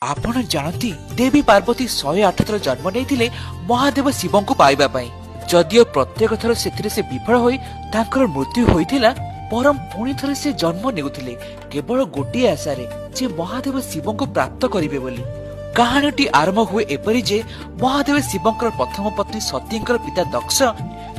ଆପଣ ଜାଣନ୍ତି, ଦେବୀ ପାର୍ବତୀ 108 ଥର ଜନ୍ମ ନେଇଥିଲେ ମହାଦେବ ଶିବଙ୍କୁ ପାଇବା ପାଇଁ। ଯଦିଓ ପ୍ରତ୍ୟେକ ଥର ସେଥିରେ ସେ ବିଫଳ ହୋଇ ତାଙ୍କର ମୃତ୍ୟୁ ହୋଇଥିଲା, ବରଂ ପୁଣି ଥରେ ସେ ଜନ୍ମ ନେଉଥିଲେ କେବଳ ଗୋଟିଏ ଆଶାରେ ଯେ ମହାଦେବ ଶିବଙ୍କୁ ପ୍ରାପ୍ତ କରିବେ ବୋଲି। କାହାଣୀଟି ଆରମ୍ଭ ହୁଏ ଏପରି ଯେ ମହାଦେବ ଶିବଙ୍କର ପ୍ରଥମ ପତ୍ନୀ ସତୀଙ୍କର ପିତା ଦକ୍ଷ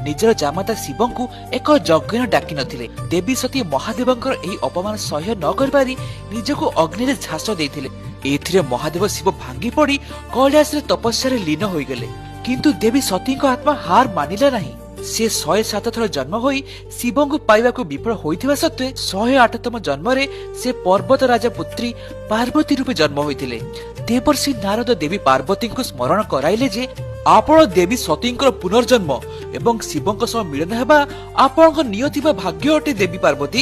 ନିଜର ଜାମାତା ଶିବଙ୍କୁ ଏକ ଯଜ୍ଞ ଡାକି ନଥିଲେ। ଦେବୀ ସତୀ ମହାଦେବଙ୍କର ଏହି ଅପମାନ ସହ୍ୟ ନ କରିପାରି ନିଜକୁ ଅଗ୍ନିରେ ଝାସ ଦେଇଥିଲେ। ଏଥିରେ ମହାଦେବ ଶିବ ଭାଙ୍ଗି ପଡି କୈଳାସରେ ତପସ୍ୟାରେ ଲୀନ ହୋଇଗଲେ। କିନ୍ତୁ ଦେବୀ ସତୀଙ୍କ ଆତ୍ମା ହାର ମାନିଲା ନାହିଁ। ସେ 107 ଥର ଜନ୍ମ ହୋଇ ଶିବଙ୍କୁ ପାଇବାକୁ ବିଫଳ ହୋଇଥିବା ସତ୍ତ୍ୱେ 108ତମ ଜନ୍ମରେ ସେ ପର୍ବତ ରାଜା ପୁତ୍ରୀ ପାର୍ବତୀ ରୂପେ ଜନ୍ମ ହୋଇଥିଲେ। ଦେବର୍ଷି ନାରଦ ଦେବୀ ପାର୍ବତୀଙ୍କୁ ସ୍ମରଣ କରାଇଲେ ଯେ ଆପଣ ଦେବୀ ସତୀଙ୍କର ପୁନର୍ଜନ୍ମ ଏବଂ ଶିବଙ୍କ ସହ ମିଳନ ହେବା ଆପଣଙ୍କ ନିୟତି ବା ଭାଗ୍ୟ ଅଟେ। ଦେବୀ ପାର୍ବତୀ,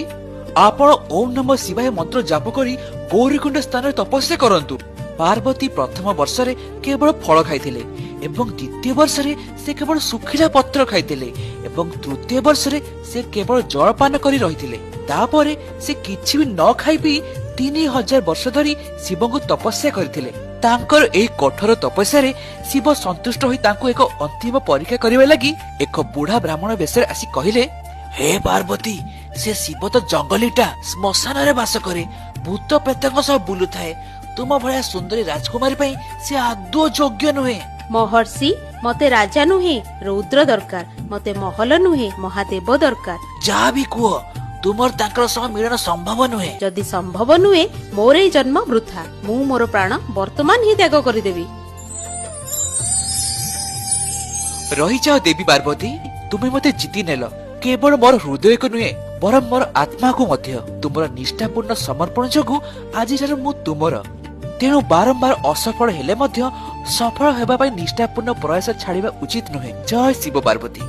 ଆପଣ ଓମ୍ ନମ ଶିବାୟ ମନ୍ତ୍ର ଜାପ କରି ଗୌରୀକୁଣ୍ଡ ସ୍ଥାନରେ ତପସ୍ୟା କରନ୍ତୁ। ପାର୍ବତୀ ପ୍ରଥମ ବର୍ଷରେ କେବଳ ଫଳ ଖାଇଥିଲେ ଏବଂ ଦ୍ୱିତୀୟ ବର୍ଷରେ ସେ କେବଳ ଶୁଖିଲା ପତ୍ର ଖାଇଥିଲେ ଏବଂ ତୃତୀୟ ବର୍ଷରେ ସେ କେବଳ ଜଳପାନ କରି ରହିଥିଲେ। ତାପରେ ସେ କିଛି ବି ନ ଖାଇ ପିଇ 3000 ବର୍ଷ ଧରି ଶିବଙ୍କୁ ତପସ୍ୟା କରିଥିଲେ। ତାଙ୍କର ଏହି କଠୋର ତପସ୍ୟାରେ ଶିବ ସନ୍ତୁଷ୍ଟ ହୋଇ ତାଙ୍କୁ ଏକ ଅନ୍ତିମ ପରୀକ୍ଷା କରିବା ଲାଗି ଏକ ବୁଢା ବ୍ରାହ୍ମଣ ବେଶରେ ଆସି କହିଲେ, ହେ ପାର୍ବତୀ, ସେ ଶିବ ତ ଜଙ୍ଗଲୀଟା, ଶ୍ମଶାନରେ ବାସ କରେ, ଭୂତ ପ୍ରେତଙ୍କ ସହ ବୁଲୁଥାଏ। ତୁମ ଭଳିଆ ସୁନ୍ଦରୀ ରାଜକୁମାରୀ ପାଇଁ ସେ ଆଦୌ ଯୋଗ୍ୟ ନୁହେଁ। ମହର୍ଷି, ମତେ ରାଜା ନୁହେଁ, ରୌଦ୍ର ଦରକାର। ମତେ ମହଲ ନୁହେଁ, ମହାଦେବ ଦରକାର। ଯାହା ବି କୁହ, ତୁମର ତାଙ୍କର ସହ ମିଳନ ସମ୍ଭବ ନୁହେଁ। ଯଦି ସମ୍ଭବ ନୁହେଁ, ମୋର ଏଇ ଜନ୍ମ ବୃଥା। ମୁଁ ମୋର ପ୍ରାଣ ବର୍ତ୍ତମାନ ହିଁ ତ୍ୟାଗ କରିଦେବି। ରହିଯାଅ ଦେବୀ ପାର୍ବତୀ, ତୁମେ ମତେ ଜିତି ନେଲ, କେବଳ ମୋର ହୃଦୟକୁ ନୁହେଁ ବରଂ ମୋର ଆତ୍ମାକୁ ମଧ୍ୟ। ତୁମର ନିଷ୍ଠାପୂର୍ଣ୍ଣ ସମର୍ପଣ ଯୋଗୁଁ ଆଜିଠାରୁ ମୁଁ ତୁମର। ତେଣୁ ବାରମ୍ବାର ଅସଫଳ ହେଲେ ମଧ୍ୟ ସଫଳ ହେବା ପାଇଁ ନିଷ୍ଠାପୂର୍ଣ୍ଣ ପ୍ରୟାସ ଛାଡ଼ିବା ଉଚିତ ନୁହେଁ। ଜୟ ଶିବ ପାର୍ବତୀ।